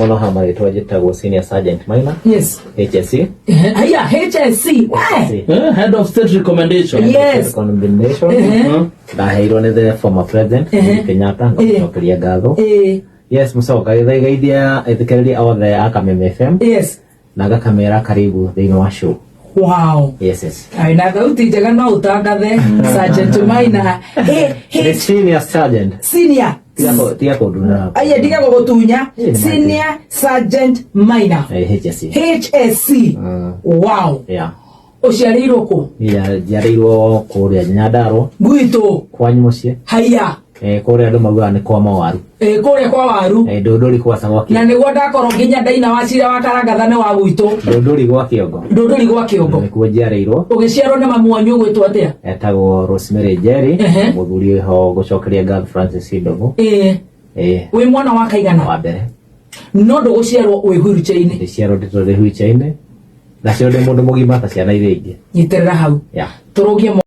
Mũno ha marĩtwa njĩtagwo Senior Sergeant Maina. Yes. HSC. Haya, HSC. We. Head of State Recommendation. Yes. Recommendation. Ndaheirwo nĩ the former president Uhuru Kenyatta, ngamũcokeria ngatho. Yes, mũcoka gĩthaigaithia ĩthikĩrĩria othe a Kameme FM na ngakamera karibu thĩinĩ wa show. Yes. Ai, na thauti njega no ũtangathe Sergeant Maina. He, he, The senior sergeant. Senior. Tiga kũnduna. Aya, ndiga gũgũtunya. Ĩ, nĩ Senior Sergeant Maina. HSC. HSC. Wow. Yeah. Ũciarĩirwo kũ? Njiarĩirwo kũrĩa Nyandarua. Gwitũ. Kwanyu mũciĩ. Haiya. Kũrĩa andũ maugaga nĩ kwa mawaru. Kũrĩa kwa waru. Ndũndũri kwaca gwa Na nĩguo ndakorwo nginya ndaina wa cira wa karangatha nĩ wa gwitũ. Ndũndũri gwa Kĩongo. Ndũndũri gwa Kĩongo. Nĩkuo njiarĩirwo. Ũgĩciarwo nĩ mamu wanyu ũgwĩtwo atĩa? Etagwo Rosemary Njeri. Mũthuri wĩho gũcokeria ngatho Francis Ndogo. Wĩ mwana wa kaigana? Wa mbere. No ndũgũciarwo wĩ wheelchair-inĩ? Ndĩciarwo ndĩtũrĩ wheelchair-inĩ. Ndaciarwo ndĩ mũndũ mũgima ta ciana iria ingĩ. Nyitĩrĩra hau. Yeah. Tũrũgie.